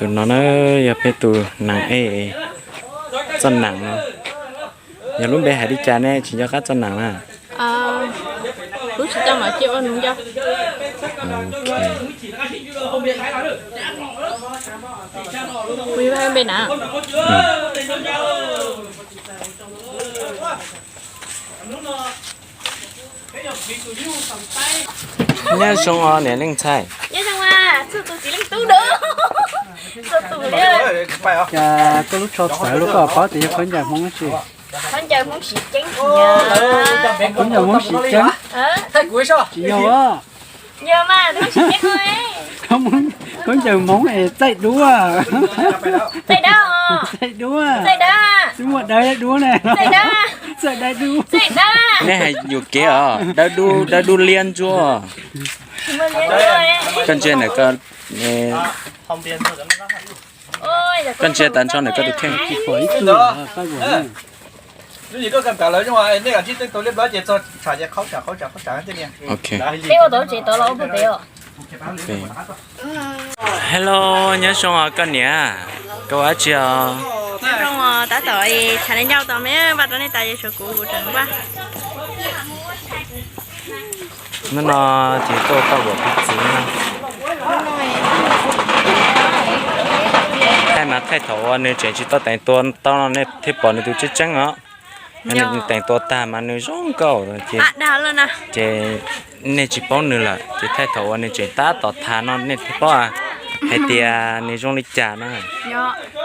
Tus no na yog peb tus nees ej, txoj nees no. Yog lub npe hais li cas ne, tsis nco qab txoj nees na? Lub tsis tau mam cia ua nus nco. Kuv yuav npe na. Nyob zoo os niam leej ntxhais. Nyob zoo, txhua tus txiv leej tub na. Txhua tus. Cas koj lub tsho txawv luaj, koj paub tias yog khaub ncaws Hmoob tsis? Khaub ncaws Hmoob siv ceeb. Khaub ncaws Hmoob siv ceeb. Tsis yog. Yog mas, khaub ncaws Hmoob es txaij duab. Txaij duab. Txaij duab. Twb muaj dawb duab ne. Txaij dawb duab. Nej hais yuam kev os, dawb dub, dawb dub liab ntsuab. Koj ntsia ntawm, koj ntsia tas nrho ntawm koj tus kheej. Hello, nyob zoo os koj niam, koj ua dab tsi os? Tab tom tshav ncauj tos me npaj rau nej tas, yog tshuav kuv kuv tseem npaj. Hnub no ces tuaj paj huam pis txwv no. Thaij mas thaij thaum uas nws tseem tsis tau teev tua tau no nej thiaj pom nws tus tseeb tseeb os. Nws teev tua tag mas nws zoo nkauj ces, ces nej tsis paub nws lawm, ces thaij thaum uas nws tseem tab tom tham no nej thiaj paub hais tias nws zoo li cas na.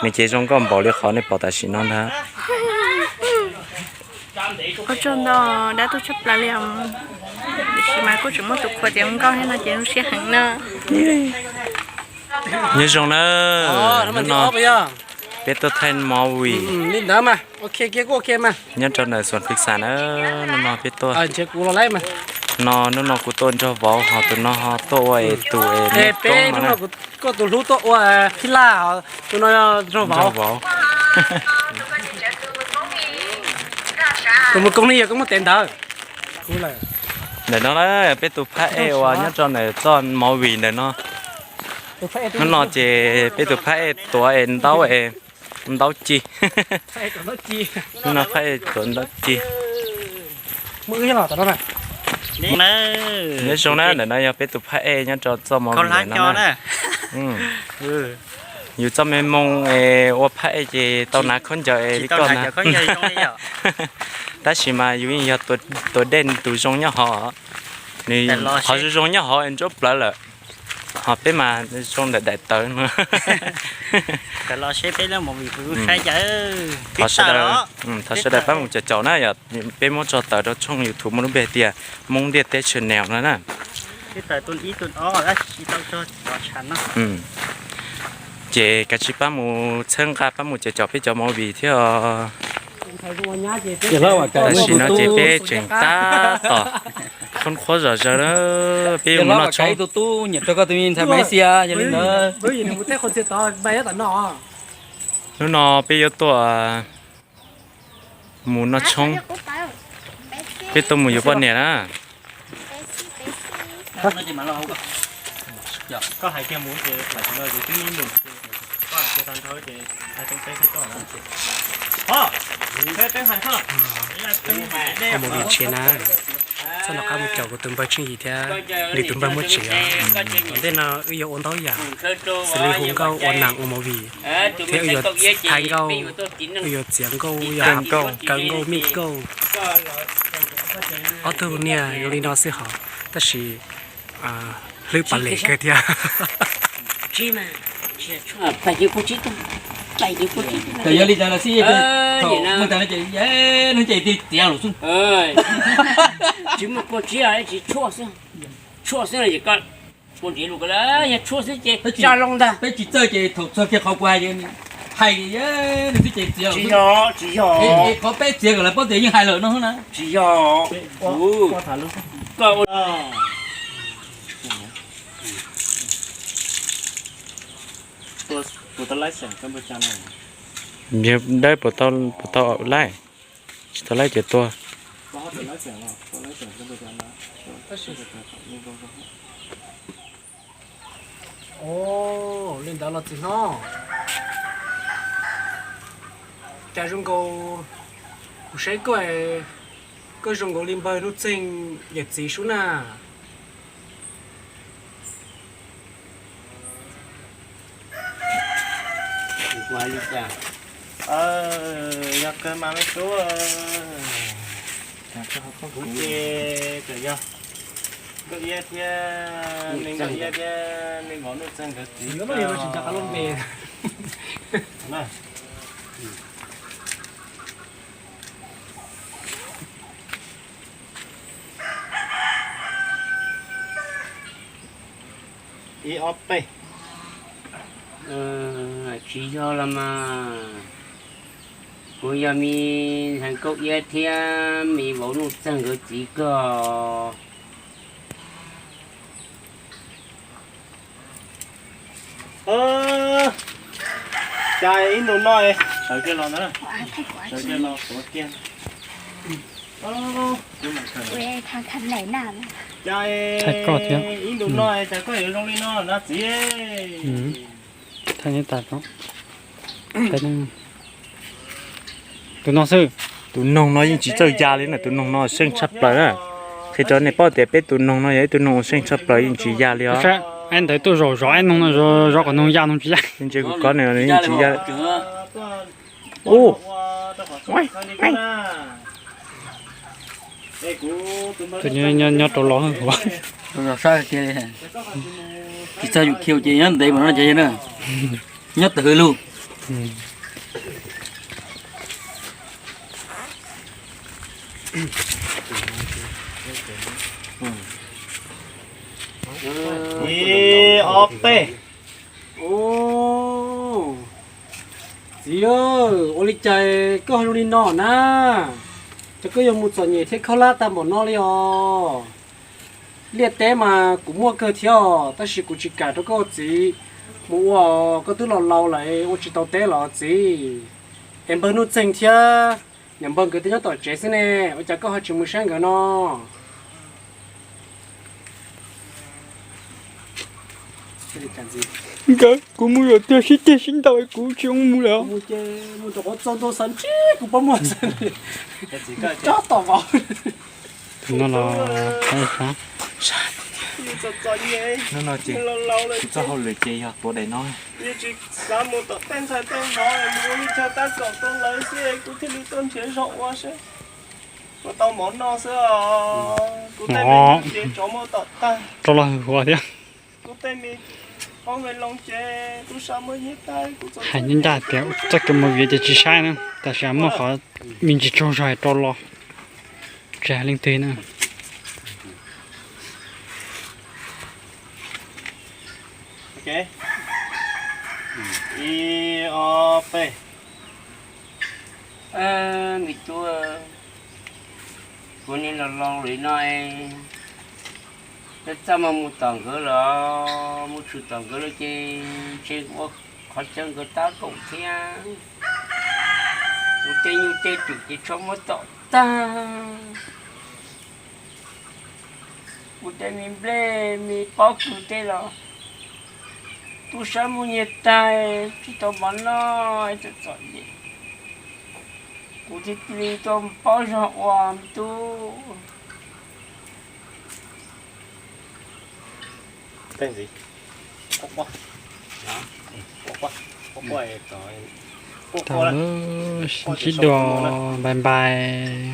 Nws ces zoo nkauj npaum li qhov nej pom tam sim no ntag. Ua tsaug ntau, dab tuaj tshaj plaws li os. Tiam sis mas kuj tseem muaj tus qhua tias nkauj thiab no ces zoo siab heev na. Nyob zoo na, hnub no peb tuaj thaij movie nyob rau ntawm Xoom Phim Xam na. Hnub no peb tuaj, no hnub no kuv tuaj nrog vauv, ho tus no ho tuaj ua es tus es me koob no na. Koj tus hlub tuaj ua phij laj, tus no nrog vauv. Tus mus koob ni yog koj muaj tev ntawd. Ntawm no na peb tus phab ej uas nyob rau ntawm txoj movie ntawm no. Hnub no ces peb tus phab ej tuav es ntaub es ntaub ci. Hnub no phab ej tuav ntaub ci. Nyob zoo na, ntawm no yog peb tus phab ej nyob rau txoj movie ntawm no na. Yus txoj me moo es ua phab ej ces tau hnav khaub ncaws es li koj na. Tab sis mas yus yeej yog tus dej tus zoo nyob hov. Nws qhov zoo zoo nyob hov es ntsuab plawv lawm. Ho peb mas zoo ntawm daim tawv no. Thov sawv daws pab mus caum caum na, yog peb muab tso tawm rau tshooj YouTube muaj lub npe tias Hmoob Ntiaj Teb Channel no na. Ces kav tsij pab mus txhawb nqa pab mus caum caum peb cov movie thiab os. Tam sim no ces peb tseem tab tom khoob qhuab zom zaws na, peb yuav mus noj tshoob. Hnub no peb yuav tuaj mus noj tshoob, peb tuaj mus yuav poj niam na. Mus vim tsev na, txoj no qab mus caum kuv tus npawg Tsheej Yim thiab nws tus npawg Muaj Tsev os. Tom ntej no wb yuav ua ntau yam, xws li hu nkauj, ua nees, ua movie, thiab wb yuav thaij nkauj, wb yuav txiav nkauj, wb yuav kaw nkauj, mij nkauj. Ob tug niag zoo li no xwb hos, tab sis hlwb pas lem kawg thiab. Yog li cas los xij, thaum mus tas no ces nws ces txiav lawm xwb. Tsis muaj kua tsib, tsis tshuaj xwb, tshuaj xwb es koj ua ntsev lus ko, yog tshuaj xwb ces tsa loo ntag. Peb tsis txawj ces thaum txog kiag qhov kuv hais, hais nws xwb ces txiav lawm. Tsis yog, tsis yog. Qhov peb txiav kom lawv paub tias yeej hais lawm no na. Tsis yog. Dawb puas tau laij? Tsis tau laij ces tuag. Ua li ntawd los txiv hlob, cas zoo nkaus kuv saib koj, koj zoo nkaus li npawg Nuj Txeeg yawm txiv sub na. Kuv hais li cas? Yog kawg mas me tub, kuv ces txawm yog Nkauj Iab thiab, me Nkauj Iab thiab me vauv Nuj Txeeg nkawd txiv. Ib ob peb. Tsis yog los mas, kuv yog me ntxhais Nkauj Iab thiab me vauv Nuj Txeeg nkawd txiv kawg. Cas ib ntus no sawv kiag los ntag, sawv kiag los tuav kiag. Cas ib ntus no cas koj yuav zoo li no na txiv? Tus no xwb. Tus noog no yeej tsis txawj ya li na, tus noog no seej tshaj plaws na. Qhia rau nej paub tias peb tus noog no yog ib tug noog uas seej tshaj plaws, yeej tsis ya li os. Ntawd tuaj zaum zov ib noog no, zov kom noog ya, noog tsis ya. Ntse kuv kov nws yeej tsis ya. Tus nyob rau los hwj huam. Rau los saib tiag li. Tsis txog yus khiu ces nyob ntev mas no ces na. Nyob twj ywm lug. Ib ob peb. Txiv, ua li cas koj ho zoo li no na? Ces koj yuav mus txom nyem thiab khaub hlab tag npaum no li os? Liaj teb mas kuv muaj kawg thiab os, tab sis kuv tsis kam rau koj ua txiv mus ua, koj twb laus laus lawm ua tsis tau teb los txiv. Es npawg Nuj Txeeg thiab niam npawg nkawd twb nyob tom tsev xwb ne, ua cas koj ho tsis mus saib nkawd no? Nkawd, kuv mus lawm tiag, sib ceg sib ntaus kuv tsis mus lawm. Mus rau qhov txog ntua xav ntsib kuv pob muag xwb. Cob tom vauv. Hnub no ces kuv txoj hauj lwm ces yog tuav daim no. Yeej tsis xav mus tom tej ntxhais tej vauv, mus ua li chaw tab kaum rau lawv xwb, kuv thiaj li tuaj nrhiav zog ua seb puas tau mov noj xwb os. Kuv tej me nyuam ces tsov muab tom tag. Rau los hwj huam thiab. Kuv tej me qoob me loo ces tub sab muab nyiag tag. Hais ncaj ncaj tias txoj kev mus viv ces tsis saib na, tab sis muaj qhov me ntsis tsaug zog rau los, tsis hais leej twg na. Ib ob peb. Me tub, kuv niag laus laus li no, txaj muag mus tom nkawd los mus tshwm tom nkawd lawm ces ntshe ua qhov chaw nkawd tab kaum thiab. Kuv tej nyuj tej twm ces tsov muab tom tag. Kuv tej me nplej me pob kws tej los tub sab muab nyiag tag, tsis tau mov noj, txom txom nyem. Kuv thiaj li tuaj paub zog ua me tub. Tau, sib ntsib dua, bye bye.